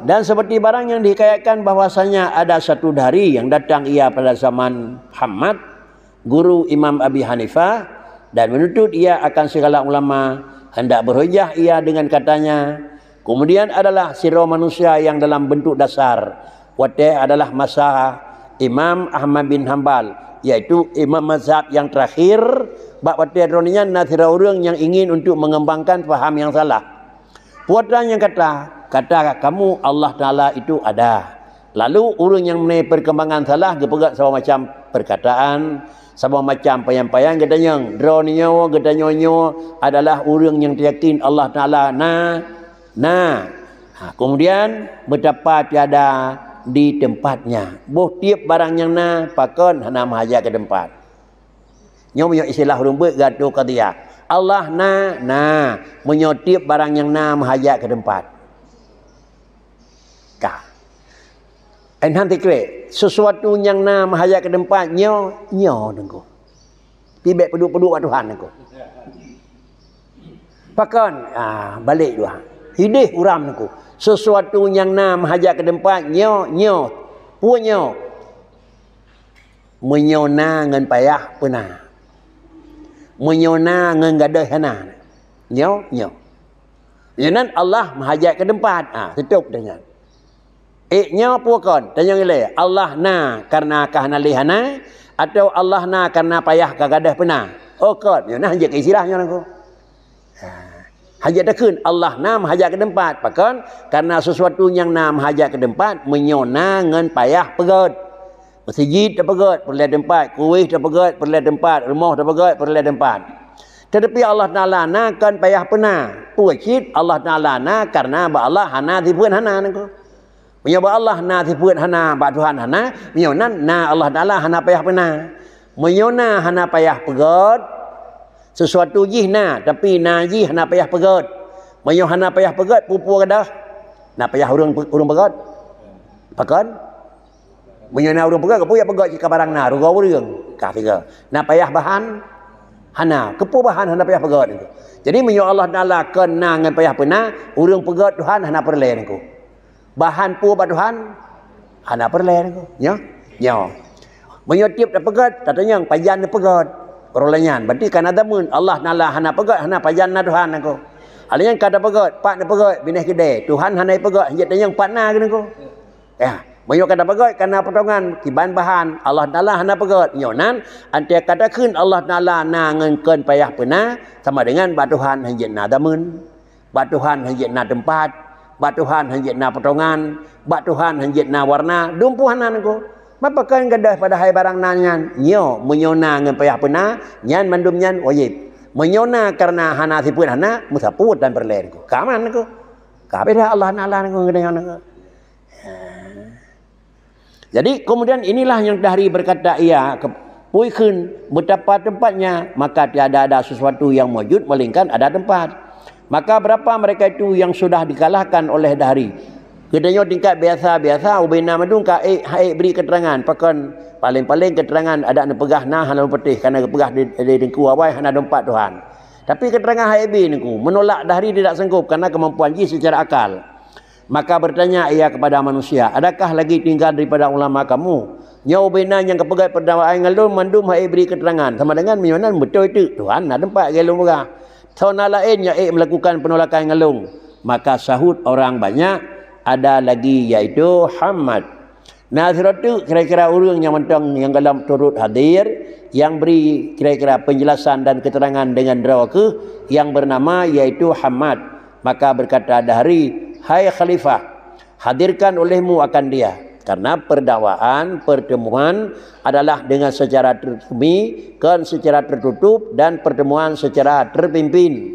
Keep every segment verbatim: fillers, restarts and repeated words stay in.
Dan seperti barang yang dihikayatkan bahwasanya ada satu dari yang datang ia pada zaman Hamad, guru Imam Abi Hanifah, dan menuntut ia akan segala ulama, hendak berhujah ia dengan katanya. Kemudian adalah sidroe manusia yang dalam bentuk dasar, watée adalah masa Imam Ahmad bin Hambal, yaitu imam mazhab yang terakhir, bak watée droe nyan na sidroe ureuëng yang ingin untuk mengembangkan faham yang salah. Peue atra nyang kata, kata kamu Allah Taala itu ada. Lalu ureuëng nyang menée perkembangan salah geupeugah saboh macam perkataan, saboh macam payang-payang geutanyong, droe nyoe geutanyoe nyoe adalah ureuëng nyang teuyakin Allah Taala na, na. Ha, kemudian betapa tiada di tempatnya. Boh tiep barang nyang na, pakon hana meuhajat keu teumpat. Nyoe meunyoe istilah ureuëng beuet geuatô qadhiyah. Allah na, na. Meunyoe tiep barang nyang na meuhajat keu teumpat. Ka. Enhan tikrek, sesuatu nyang na meuhajat keu teumpat nyoe, nyoe teungku. Pibek peuduek-peuduek bak Tuhan teungku. Pakon, ah, balek dua. Hideh uram teungku. Sesuatu nyang na meuhajat keu teumpat nyoe, nyoe. Peue nyoe? Meunyoe na ngon payah peuna. Meunyoe na ngon gadôh hana. Nyoe, nyoe. Nyoe nan Allah meuhajat keu teumpat. Ha, tutup dengan. Eh, nyoe peue kon? Tanyong ilée, Allah na karena ka hana lé hana, atau Allah na karena payah ka gadôh peuna? Oh, kon. Nyoe nah jeuet keu istilah nyoe lagu. Ha. Hajat takheun, Allah na meuhajat keu teumpat. Pakon? Karena sesuatu nyang na meuhajat keu teumpat, meunyoe na ngon payah peugét. Meuseujid tapeugét, peureulée teumpat. Kuweh tapeugét, peureulée teumpat. Rumoh tapeugét, peureulée teumpat. Tetapi Allah Taala na kon payah peuna. Peue cit Allah Taala na karena bak Allah hana sifeuet hana nangku. Meunyoe bak Allah na sifeuet hana, bak Tuhan hana, meunyoe nan na Allah Taala hana payah peuna. Meunyoe na hana payah peugét, sesuatu jih na, tapi na jih hana payah peugét. Meunyoe hana payah peugét, peue-peue gadôh? Na payah ureuëng pe-, ureuëng peugét? Pakon? Meunyoe na ureuëng peugét, keupeue jak peugét cit ka barang na, rugoe ureuëng? Ka sigoe. Na payah bahan? Hana. Keupeue bahan hana payah peugét? Jadi meunyoe Allah Taala kon na ngon payah peuna, ureuëng peugét Tuhan hana peureulée nangku. Bahan peue bak Tuhan? Hana peureulée nangku. Nyoe? Nyoe. Meunyoe tiep tapeugét, tatanyong pajan neupeugét. Uroe lagée nyan, berarti ka na dameun. Allah Taala hana peugét, hana pajan na Tuhan nangku. Hal nyan ka tapeugét, pat neupeugét, binéh keudée. Tuhan hana ipeugét, hanjeuet tanyong pat na nangku. Ya, meunyoe ka tapeugét, ka na potongan, kiban bahan, Allah Taala hana peugét. Nyoe nan, anté ka takheun Allah Taala na ngon kon payah peuna, sama dengan bak Tuhan hanjeuet na dameun. Bak Tuhan hanjeuet na teumpat, bak Tuhan hanjeuet na potongan, bak Tuhan hanjeuet na warna, dum peue hana nangku. Mapa kon gadôh padahai barang na nyan? Nyoe, meunyoe na ngon payah peuna, nyan mandum nyan wajéb. Meunyoe na kareuna hana sifeuet hana, meusapeue dan peureulée nangku. Ka aman nangku. Ka beda Allah Taala nangku ngon geutanyoe nangku. Jadi, kemudian inilah yang dahri berkata ia, ke-, peue kheun, betapa tempatnya, maka tiada ada sesuatu yang wujud melainkan ada tempat. Maka berapa mereka itu yang sudah dikalahkan oleh dahri? Geutanyoe tingkat biasa-biasa, ubena mandum ka ék, ha ék bri keterangan. Pakon paléng-paléng keterangan adak neupeugah na hana lôn patéh, kana geupeugah di, di teungku awai hana teumpat Tuhan. Tapi keterangan ha ék bri nangku, menolak dahri tidak sanggup karena kemampuan jih secara akal. Maka bertanya ia kepada manusia, "Adakah lagi tinggal daripada ulama kamu?" Nyoe ubena nyang geupeugah peudakwa ngon lôn mandum ha ék bri keterangan. Sama dengan meunyoe nan beutôi teuk, Tuhan na teumpat lagée lôn peugah. Soe na laén nyang ék meulakukan peunolakan ngon lôn? Maka sahut orang banyak, "Ada lagi, yaitu Hamad." Na sidroe teuk kira-kira ureuëng nyang mantong nyang gohlom turot hadir, nyang bri kira-kira penjelasan dan keterangan dengan droe kheueh nyang bernama, yaitu Hamad. Maka berkata dahri, "Hai Khalifah, hadirkan olehmu akan dia." Karena perdakwaan, pertemuan adalah dengan secara tersembunyi, kon secara tertutup, dan pertemuan secara terpimpin.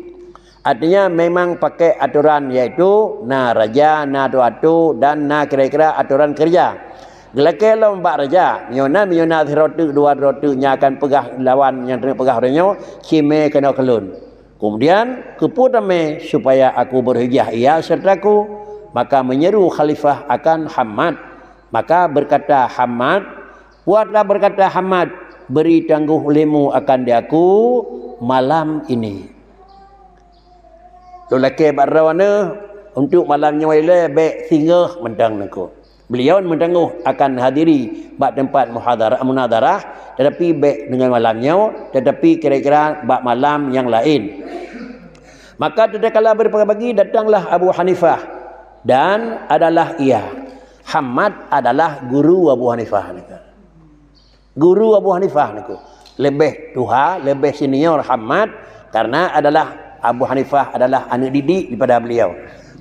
Artinya, memang pakai aturan, yaitu na raja, na tuatu, dan na kira-kira aturan kerja. Geulakée lom bak raja, meunyoe na, meunyoe na sidroe teuk, dua droe teuk nyang akan peugah lawan nyang teupeugah uroe nyoe, cimé keunoe keu lôn. Kemudian, keupeue tamé supaya aku berhujah ia sertaku? Maka menyeru khalifah akan Hamad. Maka berkata Hamad, "Kuatlah," berkata Hamad, "beri tangguh olehmu akan di aku malam ini." Lôn lakée bak droeneuh, Untuk malam nyoe ilée bék singoh mantong Teungku. Beliau meutanggong akan hadiri bak teumpat muhadarah, munazarah, tetapi bék deungon malam nyoe, tetapi kira-kira bak malam nyang laén. Maka tatkala beupagi datanglah Abu Hanifah dan adalah ia. Hamad adalah guru Abu Hanifah. Guru Abu Hanifah Teungku. Leubeh tuha, leubeh senior Hamad, karena adalah Abu Hanifah adalah aneuk didik daripada beliau.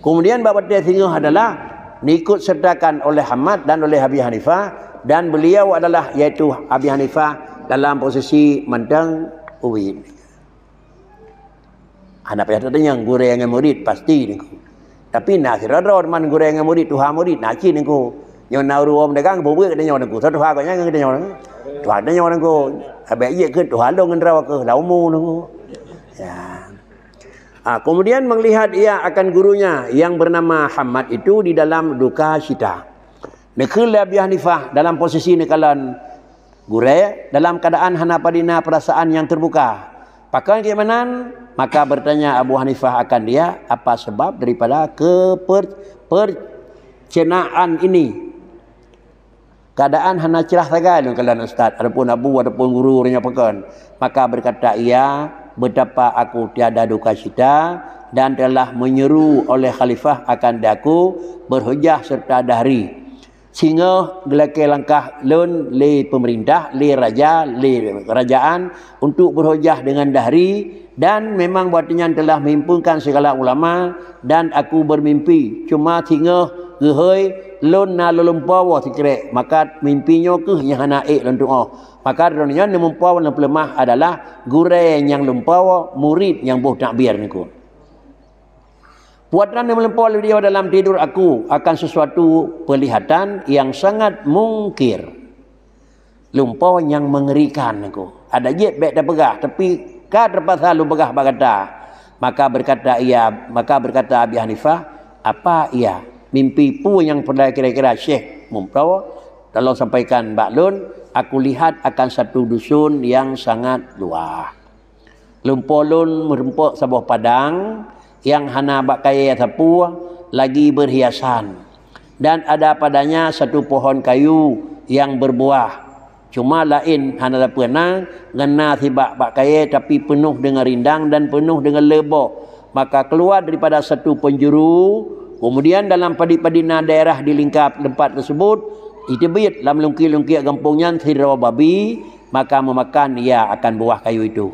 Kemudian bak watée singoh adalah diikut sertakan oleh Hamad dan oleh Abi Hanifah, dan beliau adalah, yaitu Abi Hanifah, dalam posisi mantong ubit. Hana payah tatanyong gurée ngon murit, pasti Teungku. Tapi na sidroe-droe teuma gurée ngon murit, tuha murit, na cit Teungku. Nyoe na ureuëng dagang, bubuet geutanyoe Teungku. Soe tuha gobnyan ngon geutanyoe Teungku? Tuha geutanyoe Teungku. Abék jeuet keu tuha lôn ngon droe keuh, lam umu Teungku. Ya. Ah, kemudian melihat ia akan gurunya yang bernama Hamad itu di dalam duka cita. Neukheun lé Abi Hanifah dalam posisi neukalon gurée dalam keadaan hana padina perasaan yang terbuka. Pakon keuimanan? Maka bertanya Abu Hanifah akan dia, apa sebab daripada keper-, percenaan ini? Keadaan hana cerah sagai lôn kalon ustaz, adapun abu, adapun guru, ureuëng nyan pakon. Maka berkata ia, betapa aku tiada duka cita dan telah menyeru oleh khalifah akan daku berhujah serta dahri. Singoh geulakée langkah lôn lé pemerintah, lé raja, lé kerajaan untuk berhujah dengan dahri, dan memang waktu nyan telah menghimpungkan segala ulama dan aku bermimpi. Cuma singoh geuhôi lôn na lôn lumpoe woe sikrek, maka mimpi nyoe keuh nyang hana ék lôn tuoh. Maka droeneuh nyan neumumpoe nyang peuleumah adalah gurée nyang lumpoe, murit nyang boh takbir Teungku. Puatan yang meulimpah lé beliau dalam tidur aku akan sesuatu penglihatan yang sangat mungkir. Lumpoe nyang mengerikan Teungku. Ada jeuet bék tapeugah, tapi ka terpaksa lôn peugah bak gata. Maka berkata ia, maka berkata Abi Hanifah, apa ia? Mimpi peue nyang pernah kira-kira Syekh mumpoe? Tolong sampaikan bak lôn, aku lihat akan satu dusun yang sangat luas. Lumpoe lôn meureumpok saboh padang nyang hana bak kayée sapeue, lagi berhiasan. Dan ada padanya satu pohon kayu yang berbuah. Cuma laén hana sapeue na, ngon na sibak bak kayée tapi peunoh deungon rindang dan peunoh deungon le boh. Maka keluar daripada satu penjuru, kemudian dalam padi-padi na daerah di lingkar tempat tersebut, iteubiet lam lungkiek-lungkiek gampông nyan sidroe babi, maka memakan ia akan buah kayu itu.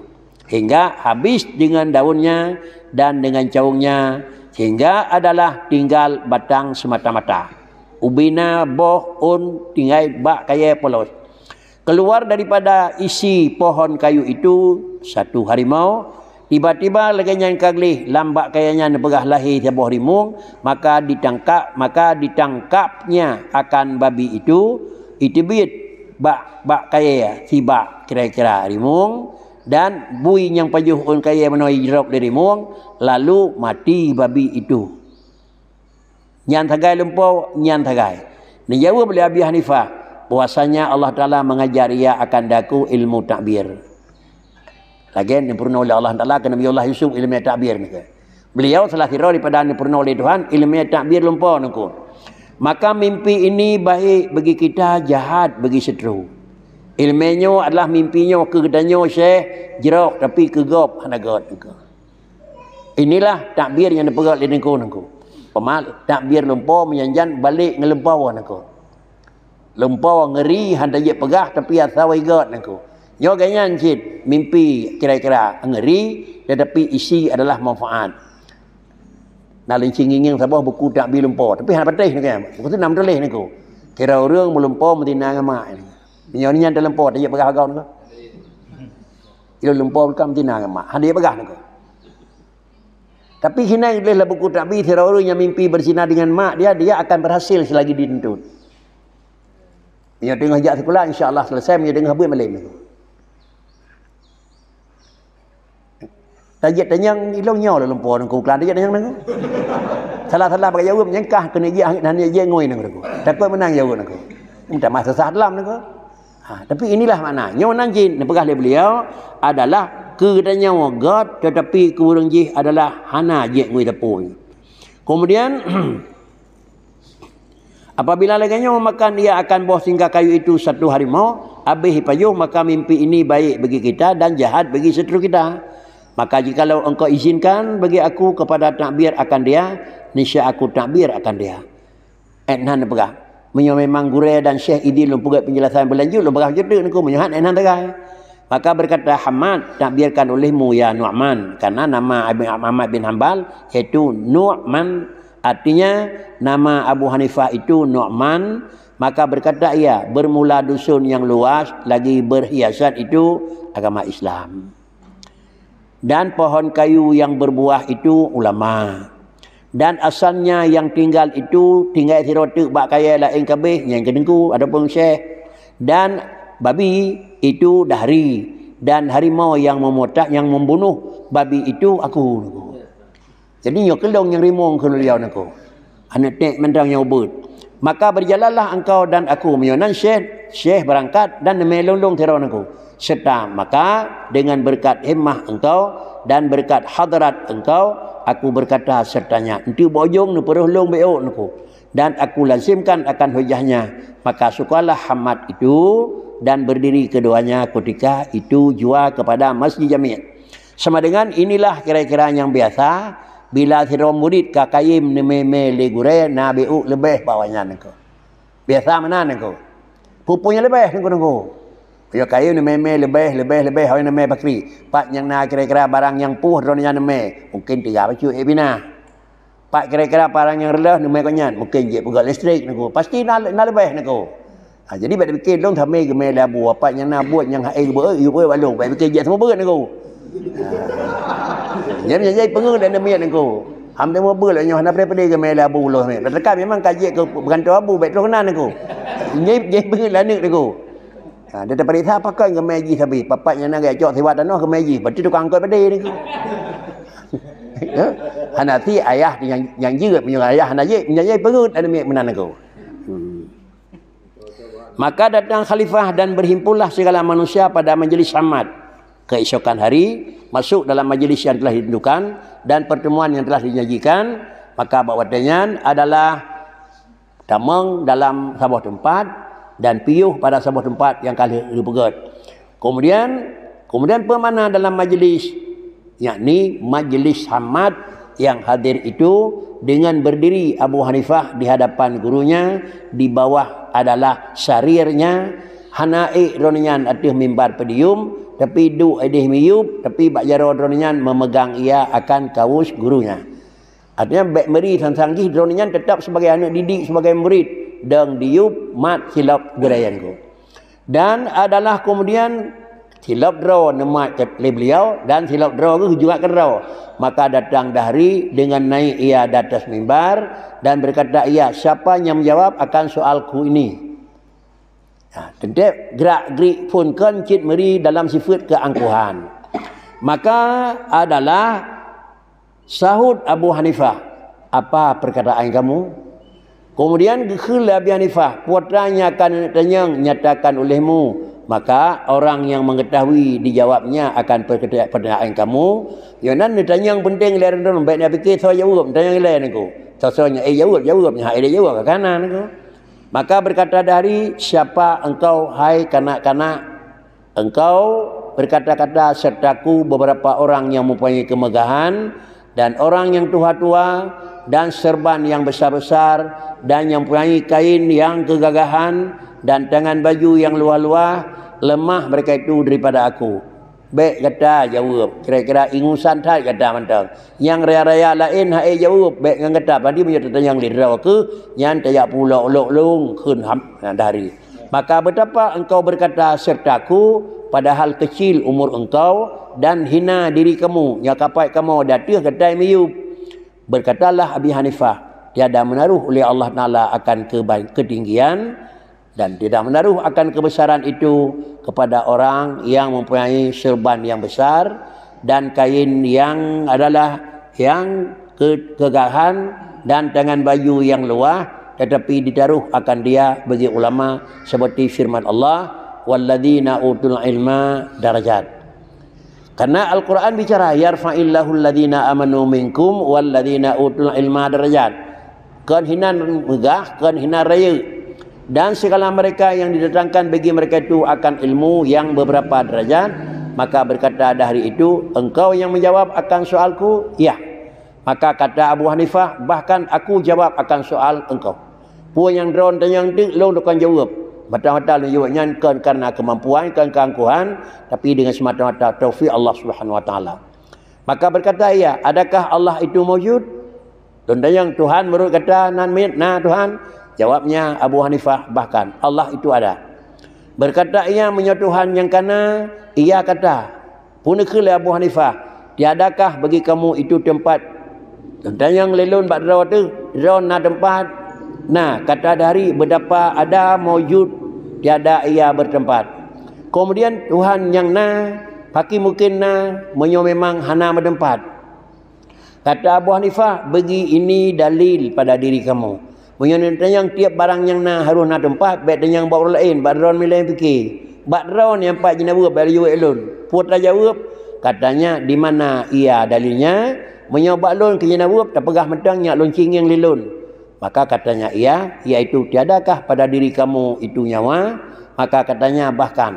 Hingga habis dengan daunnya dan dengan caungnya, sehingga adalah tinggal batang semata-mata. Ubena boh ôn tinggai bak kayée polos. Keluar daripada isi pohon kayu itu satu harimau, tiba-tiba lagée nyan ka gleh lam bak kayée nyan neupeugah lahé saboh rimueng, maka ditangkap, maka ditangkapnya akan babi itu, iteubiet bak, bak kayée sibak kira-kira rimueng, dan bui nyang pajoh ôn kayée meunoe jidrop lé rimueng, lalu mati babi itu. Nyan sagai lumpoe, nyan sagai. Neujaweueb lé Abi Hanifah bahwasanya Allah Taala mengajar ia akan daku ilmu takbir. Lagée neupeurunoe lé Allah Taala keu Nabi Allah Yusuf ilmu takbir nyan. Beliau salah sidroe daripada neupeurunoe lé Tuhan ilmu takbir lumpoe Teungku. Maka mimpi ini baik bagi kita, jahat bagi seutru. Ilmu nyoe adalah mimpi nyoe keu geutanyoe Syekh jroh, tapi keu gob hana göt Teungku. Inilah takbir nyang neupeugét lé Teungku Teungku. Peumal-, takbir lumpoe meunyan-nyan balek ngon lumpoe Teungku. Lumpoe ngeuri hana jeuet peugah tapi asai göt Teungku. Nyoe gobnyan cit mimpi kira-kira ngeuri tetapi isi adalah manfaat. Na leuncing ngieng saboh buku takbir lumpoe, tapi hana patéh Teungku. Buku tu na meutuléh Teungku. Kira ureuëng meulumpoe meutina ngon mak. Nyoe nyan teuh lumpoe, tajeuet peugah agam Teungku. Ilôn lumpoe bukan meutina ngon mak. Hana jeuet peugah Teungku. Tapi hinan lé lam buku takbir, sidroe ureuëng nyang mimpi beuzina dengan mak dia, dia akan berhasil selagi dituntut. Meunyoe teungoh jak sikula, insya Allah selesai, meunyoe teungoh beuet malém. Tajeuet tanyong ilong nyoe lom po Teungku, klan tajeuet tanyong Teungku. Salah-salah bak jaweueb nyang kah keuneuk jiak hana jiak ngui Teungku. Takot meunang jaweueb Teungku. Minta masa sah dalam Teungku. Ha, tapi inilah makna. Nyoe nan jih neupeugah lé beliau adalah keu geutanyoe göt, tetapi keu ureuëng jih adalah hana jeuet ngui teupui. Kemudian, apabila lagée nyoe, maka ia akan boh singgah kayu itu satu harimau, habéh jipajoh, maka mimpi ini baik bagi kita dan jahat bagi seteru kita. Maka jikalau engkau izinkan bagi aku kepada takbir akan dia, niscaya aku takbir akan dia. Eh, nan peugah. Meunyoe memang gurée dan syekh idin lôn peugét penjelasan beulanjut, lôn peugah jeuet teuk niko, meunyoe han, eh, nan tegai. Maka berkata Hamad, "Takbirkan olehmu, ya Nu'man," karena nama Abi Ahmad bin Hambal yaitu Nu'man, artinya nama Abu Hanifah itu Nu'man. Maka berkata ia, "Bermula dusun yang luas lagi berhiasan itu agama Islam." Dan pohon kayu yang berbuah itu ulama. Dan asannya yang tinggal itu tinggai sidroe teuk bak kayée laén kabéh nyang keu teungku ataupun syekh. Dan babi itu dahri. Dan harimau yang memotak, yang membunuh babi itu aku. Jadi nyoe keulong nyang rimong keu liau niko. Aneuk ték mantong nyang ubeuet. Maka berjalanlah engkau dan aku, meunyoe nan syekh, syekh berangkat dan neumé lôn-lôn sidroe niko. Serta maka dengan berkat himmah engkau dan berkat hadrat engkau, aku berkata sertanya. Enteuk bak ujong neupeureuh lôn bék ôk niko. Dan aku lazimkan akan hujahnya. Maka sukalah Hamad itu dan berdiri keduanya ketika itu jua kepada Masjid Jami'. Sama dengan inilah kira-kira nyang biasa bila sidroe murit ka kayém neumé-mé lé gurée na bék ôk leubeh bak awaknyan niko. Biasa meunan niko. Peue-peue nyang leubeh niko-niko. Yo kayém neumé-mé leubeh, leubeh, leubeh awaknyan neumé pakri. Pat nyang na kira-kira barang nyang puih droeneuh nyan neumé, mungken tiga bacut ék pinah. Pat kira-kira barang nyang reuloh neumé gobnyan, mungken jeuet peugöt listrik niko. Pasti na, na leubeh niko. Ha, jadi bék tapike lôn samé geumé lé Abu, apat nyang na buet nyang hai geubeuet, geubeuet bak lôn, bék tapike jeuet sama beuet niko. Ha. Jadi nyang jai peungeuet dan demiet niko. Ham teumeubeuet lé nyoe hana peudeh-peudeh geumé lé Abu lôn. Dak teuka memang ka jeuet keu peugantoe Abu, bék troh keunan niko. Nyai, nyai peungeuet lé aneuk niko. Ha, dia tapeuriksa pakon geumé jih sabe. Papat nyang na geucok siwat tanoh geumé jih. Berarti tukang angkot peudeh niko. Ya? Hana ti ayah nyang, nyang jeuet, meunyoe ayah hana jeuet, meunyoe jai peungeuet dan demiet meunan niko. Hmm. Maka datang khalifah dan berhimpunlah segala manusia pada majlis Hamad. Keesokan hari, masuk dalam majlis yang telah ditentukan dan pertemuan yang telah dijanjikan, maka bak watée nyan adalah tamong dalam saboh teumpat dan piôh pada saboh teumpat nyang ka lheueh geupeugét. Kemudian, kemudian peue makna dalam majlis, yakni majlis Hamad yang hadir itu dengan berdiri Abu Hanifah di hadapan gurunya, di bawah adalah sarirnya, hana ék droeneuh nyan ateueh mimbar podium, tapi duek ideh miyueb, tapi bak jaroe droeneuh nyan memegang ia akan kaus gurunya. Artinya, bék meuri sang-sang jih, droeneuh nyan tetap sebagai aneuk didik, sebagai murid, dan diyueb mat silop gurée nyan niko. Dan adalah kemudian silop droe neumat lé beliau dan silop droe geuh juga keudroe. Maka datang dahri dengan naik ia di atas mimbar dan berkata ia, "Siapa yang menjawab akan soalku ini?" Ha, teuntée gerak-gerik phon kon cit meuri dalam sifeuet keuangkuhan. Maka adalah sahut Abu Hanifah, "Apa perkataan kamu?" Kemudian geukheun lé Abi Hanifah, "Peue nyang ka neutanyong nyatakan olehmu, maka orang yang mengetahui dijawabnya akan perkata-, pertanyaan kamu." Nyoe nan neutanyong peunteng lé droeneuh, bék neupike soe jaweueb, neutanyong ilée niko. Soe-soe nyang ék jaweueb, jaweueb, nyang hana ék jaweueb, ka na niko. Maka berkata dahri, "Siapa engkau, hai kanak-kanak?" Engkau berkata-kata sertaku beberapa orang yang mempunyai kemegahan, dan orang yang tua-tua, dan serban yang besar-besar, dan yang mempunyai kain yang kegagahan, dan tangan baju yang luah-luah, lemah mereka itu daripada aku. Bék gata jaweueb, kira-kira ingusan that gata mantong. Nyang raya-raya laén hana ék jaweueb, bék ngon gata, padum meunyoe tatanyong lé droe keuh, nyan tajak pulok-lok lôn kheun ham, nah, dahri. Maka betapa engkau berkata sertaku, padahal kecil umur engkau, dan hina diri kamu, nyang kapai kamoe di ateueh gata miyueb. Berkatalah Abi Hanifah, tiada menaruh oleh Allah Taala akan keba-, ketinggian, dan tidak menaruh akan kebesaran itu kepada orang yang mempunyai serban yang besar dan kain yang adalah yang ke-, kegahan dan tangan baju yang luah, tetapi ditaruh akan dia bagi ulama seperti firman Allah, "Walladzina utul ilma darajat." Karena Al-Quran bicara, "Yarfa'illahu alladhina amanu minkum walladhina utul ilma darajat." Kon hinan meugah, kon hinan rayeuk. Dan segala mereka yang didatangkan bagi mereka itu akan ilmu yang beberapa derajat, maka berkata dari itu, "Engkau yang menjawab akan soalku?" "Ya." Maka kata Abu Hanifah, "Bahkan aku jawab akan soal engkau." Peue nyang droe tanyong teuk, lôn tukang jaweueb. Mata-mata lôn jaweueb nyan kon karena kemampuan, kon keangkuhan, tapi dengan semata-mata taufik Allah Subhanahu Wa Taala. Maka berkata ia, "Adakah Allah itu maujud?" Lôn tanyong, "Tuhan menurut kata nan miet na Tuhan?" Jawabnya Abu Hanifah, "Bahkan Allah itu ada." Berkata ia, "Meunyoe Tuhan nyang kana, ia kata." Peuneukheun lé Abu Hanifah, "Tiadakah bagi kamu itu tempat?" Lôn tanyong lé lôn bak droe teuh, "Droe na tempat?" "Na," kata dari, "Betapa ada maujud tiada ia bertempat." "Kemudian Tuhan nyang na, pakri mungkin na, meunyoe memang hana meuteumpat?" Kata Abu Hanifah, "Bagi ini dalil pada diri kamu." Meunyoe neutanyong tiep barang nyang na harôh na teumpat, bék tanyong bak ureuëng laén, bak droe miléng pike. Bak droe nyang pat jeunaweub bék laju wék lôn. Peue tajaweueb? Katanya, "Di mana ia dalilnya?" Meunyoe bak lôn keu jeunaweub, tapeugah mantong nyak lôn cingieng lé lôn. Maka katanya ia, "Yaitu tiadakah pada diri kamu itu nyawa?" Maka katanya, "Bahkan."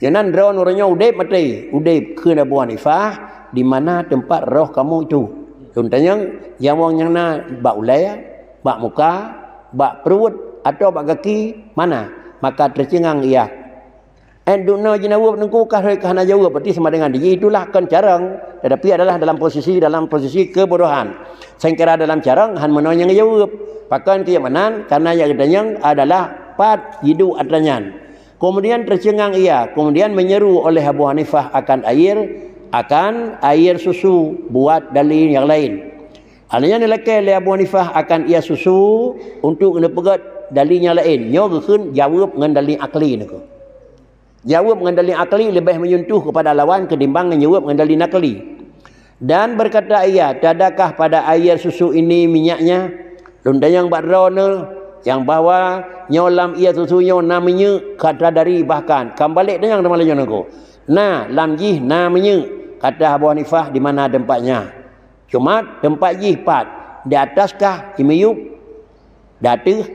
Keunan droe uroe nyoe udeb maté, udeb kheun Abu Hanifah, "Di mana tempat roh kamu itu?" Lôn tanyong, "Nyawöng nyang na bak ulée, bak muka, bak pruet, atawa bak gaki, mana?" Maka teuceungang ia. Ét duna jeunaweub teungku ka hana jaweueb, berarti sama dengan di itulah kon carông, tetapi adalah dalam posisi, dalam posisi kebodohan. Sangkira dalam carông han meunoe nyang jaweueb. Pakon keu meunan, karena nyang geutanyong adalah pat jiduek atra nyan. Kemudian tercengang ia, kemudian menyeru oleh Abu Hanifah akan air, akan air susu buat dali nyang laén. Alheuh nyan neulakée lé Abu Hanifah akan ia susu untuk neupeugét dali nyang laén. Nyoe geukheun jaweueb ngon dali akli neuku. Jaweueb ngon dali akli leubeh meunyentuh keupada lawan ketimbang ngon jaweueb ngon dali nakli. Dan berkata ia, "Tiadakah pada air susu ini minyaknya?" Lôn tanyong bak droeneuh nyang bahwa nyoe lam ié susu nyoe na minyeuk, kata dari bahkan. Ka meubalek tanyong teuma laju nangko. Na, lam jih na minyeuk, kata Abu Hanifah, di mana tempatnya? Cuma tempat jih pat, di atas kah, di miyueb? Di ateueh.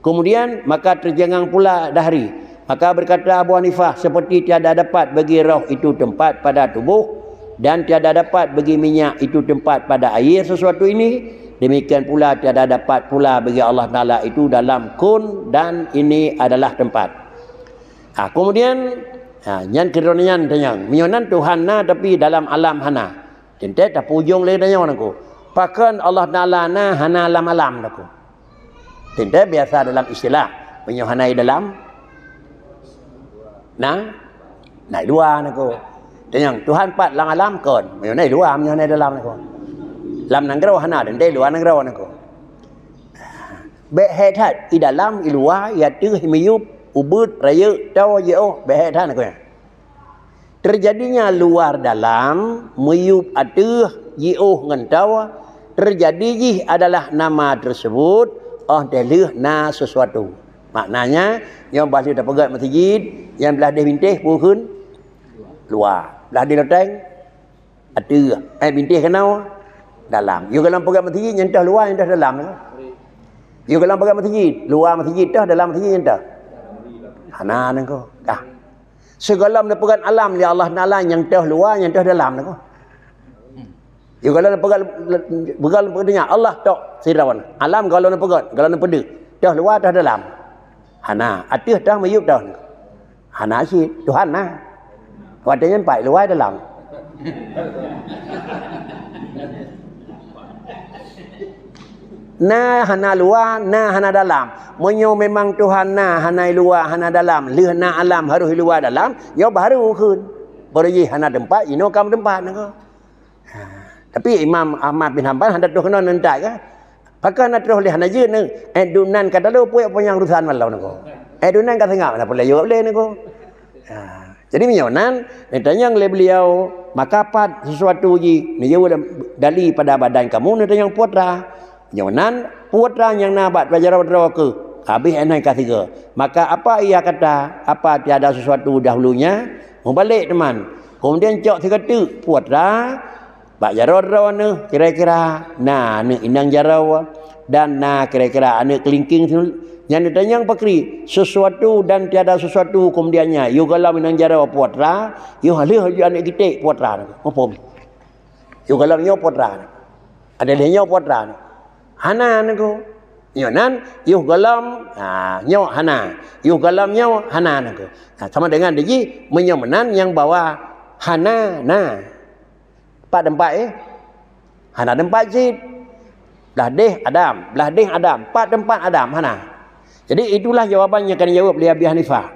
Kemudian, maka tercengang pula dahri. Maka berkata Abu Hanifah, seperti tiada dapat bagi roh itu tempat pada tubuh, dan tiada dapat bagi minyak itu tempat pada air sesuatu ini, demikian pula tiada dapat pula bagi Allah Taala itu dalam kun dan ini adalah tempat. Ha, kemudian, ha, nyan keudroe nyan tanyong. Meunyoe nan Tuhan na, tapi dalam alam hana. Teuntée tapujong lé tanyoe nangko. Pakon Allah Taala na hana lam alam nangko? Teuntée biasa dalam istilah. Meunyoe hana i dalam, na, na i luwa nangko. Tanyong, Tuhan pat lam alam kon? Meunyoe na i luwa, meunyoe hana i dalam nangko. Lam nanggroe hana, teuntée i luwa nanggroe nangko. Bék hék that, i dalam, i luwa, i ateueh, i miyueb, ubeuet, rayeuk, toe, jiôh, bék hék that nangko nyan. Terjadinya luar dalam, miyueb ateueh, jiôh ngon toe, terjadi jih adalah nama tersebut, óh deh lheueh na sesuatu. Maknanya, nyang bah lheueh tapeugét meuseujid, nyang blah deh bintéh peue kheun? Luwa. Blah deh loteng? Ateueh. Eh, bintéh keunoe? Dalam. Yôh gohlom peugét meuseujid, nyang toh luwa, nyang toh dalam. Yôh gohlom peugét meuseujid, luwa meuseujid toh, dalam meuseujid nyang toh? Hana nangko. Dah. Sigohlom neupeugét alam lé Allah Taala nyang toh luwa, nyang toh dalam nangko. Yôh gohlom neupeugét, peugét, peugét nyan, Allah tok sidroe. Alam gohlom neupeugét, gohlom neupeudeuh. Toh luwa, toh dalam. Hana, ateueh toh, miyueb toh. Hana cit, Tuhan na. Watée nyan pat luwa dalam. Na hana luwa, na hana dalam. Meunyoe memang Tuhan na hana i luwa, hana dalam, lheueh na alam harôh i luwa dalam, nyoe baru kheun. Baru jih hana teumpat, jinoe ka meuteumpat nangko. Ha. Tapi Imam Ahmad bin Hanbal hana troh keunoe neuntak ka. Pakon hana troh lé hana jeuet neu, eh, dunan ka talo puek panyang urusan malam nangko. Eh, dunan ka seungap, hana peureulée jaweueb lé nangko. Ha. Jadi meunyoe nan, neutanyong lé beliau, maka pat sesuatu jih, neujaweueb dali pada badan kamu, neutanyong putra. Nyoe nan, putra nyang na bak droe-droe keuh, habéh inan ka sigoe. Maka apa ia kata, apa tiada sesuatu dahulunya, meubalek teuma. Keumudian cok sigoe teuk, peue atra, bak jaroe droeneuh kira-kira na aneuëk inong jaroe dan na kira-kira aneuëk keulingking. Nyan neutanyong pakri, sesuatu dan tiada sesuatu keumudian nyan, yôh gohlom inong jaroe peue atra, yôh lheueh laju aneuëk gitek peue atra. Muphom? Yôh gohlom nyoe peue atra. Ada lheueh nyoe peue atra. Hana nangku. Nyoe nan, yôh gohlom, ha, nyoe hana. Yôh gohlom nyoe hana nangku. Ha, sama dengan di jih, meunyoe meunan nyang bawa hana, na. Pat teumpat, eh? Hana teumpat cit. Blah deh Adam, blah deh Adam, pat teumpat Adam, hana. Jadi itulah jawaban nyang akan dijawab lé Abi Hanifah.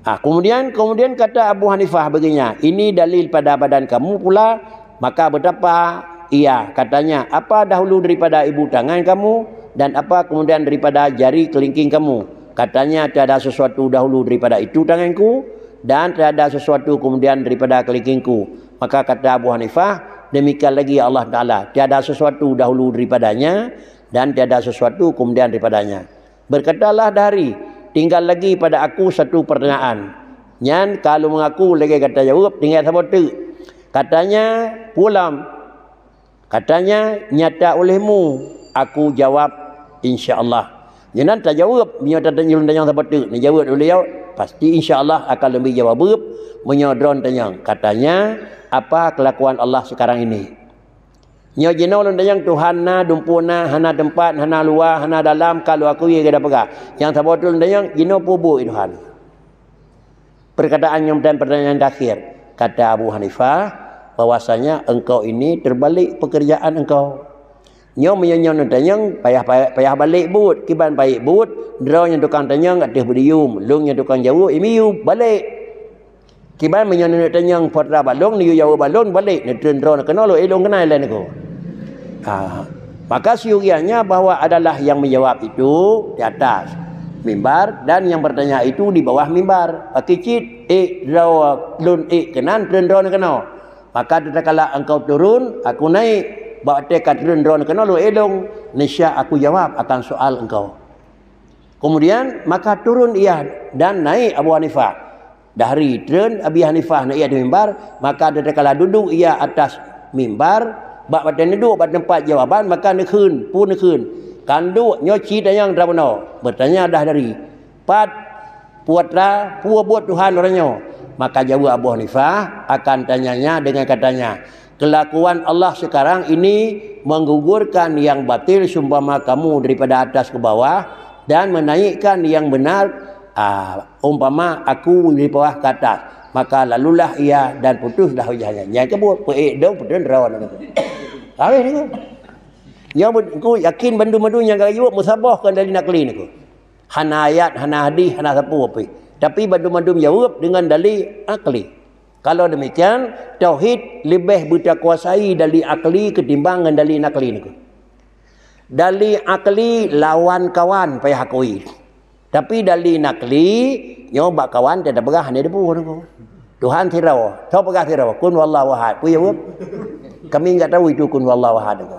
Ah, kemudian, kemudian kata Abu Hanifah begini, "Ini dalil pada badan kamu pula, maka betapa ia?" Katanya, "Apa dahulu daripada ibu tangan kamu, dan apa kemudian daripada jari kelingking kamu?" Katanya, "Tiada sesuatu dahulu daripada itu tanganku, dan tiada sesuatu kemudian daripada kelingkingku." Maka kata Abu Hanifah, "Demikian lagi Allah Ta'ala, tiada sesuatu dahulu daripadanya, dan tiada sesuatu kemudian daripadanya." Berkatalah Dahri, "Tinggal lagi pada aku satu pertanyaan." Nyan ka lôn mengaku lagée gata jaweueb, tinggai saboh teuk. Katanya, "Pulam." Katanya, "Nyata olehmu," aku jawab, "Insya Allah." Nyoe nan tajaweueb, meunyoe tatanyong, tanyong saboh teuk, neujaweueb ulée, pasti insya Allah akan leubeh jaweueb, meunyoe droe tanyong. Katanya, "Apa kelakuan Allah sekarang ini?" Nyoe jinoe lôn tanyong, Tuhan na, dumpeue na, hana teumpat, hana luwa, hana dalam, ka lôn akui gata peugah. Nyang saboh teuk lôn tanyong, jinoe peue buet Tuhan? Perkataan nyang dan pertanyaan terakhir, kata Abu Hanifah, bahwasanya engkau ini terbalik pekerjaan engkau. Nyoe meunyoe nyoe neutanyong, payah, payah, payah balek buet. Kiban balek buet, droe nyang tukang tanyong ateueh beudium, lôn nyang tukang jaweueb, imium, balek. Kiban meunyoe neuk tanyong peue atra bak lôn, neuyue jaweueb bak lôn, balek, neutreun droe keunoe, lôn éh lôn keunai lé nangku. Ha. Maka siugiannya bahwa adalah yang menjawab itu di atas mimbar dan yang bertanya itu di bawah mimbar. Pakri cit, ék droe lôn ék keunan, treun droe keunoe. Maka tatkala engkau turun, aku naik. Bak watée ka treun droe keunoe lôn éh lôn, niscaya aku jawab akan soal engkau. Kemudian, maka turun ia dan naik Abu Hanifah. Dahri treun Abi Hanifah naik di mimbar, maka tatkala duduk ia atas mimbar, bak watée neuduek bak teumpat jawaban, maka neukheun, peue neukheun. Kan duek nyoe cit tanyong atra bunoe. Bertanya Dahri, "Pat, peue atra, peue buet Tuhan uroe nyoe?" Maka jaweueb Abu Hanifah akan tanyanya dengan katanya, "Kelakuan Allah sekarang ini menggugurkan yang batil seumpama kamu daripada atas ke bawah dan menaikkan yang benar, ah, umpama aku dari bawah ke atas. Maka lalulah ia dan putuslah hujahnya." Nyang keubit, peuék dong, peutrön droe nangku. Habéh nangku. Nyoe ku yakin bandum-bandum nyang ka jaweueb meusaboh kon dalil nakli nangku. Hana ayat, hana hadis, hana sapeue pih. Tapi bandum-bandum jaweueb dengan dalil akli. Kalau demikian, tauhid leubeh beutakuasai dalil akli ketimbang ngon dalil nakli nangku. Dalil akli lawan kawan payah akui. Tapi dalil nakli, nyoe bak kawan teupeugah hana dipeue nangku. Tuhan sidroe, soe peugah sidroe, kun wallahu ahad. Peue jaweueb? Kami enggak tahu itu kun wallahu ahad nangku.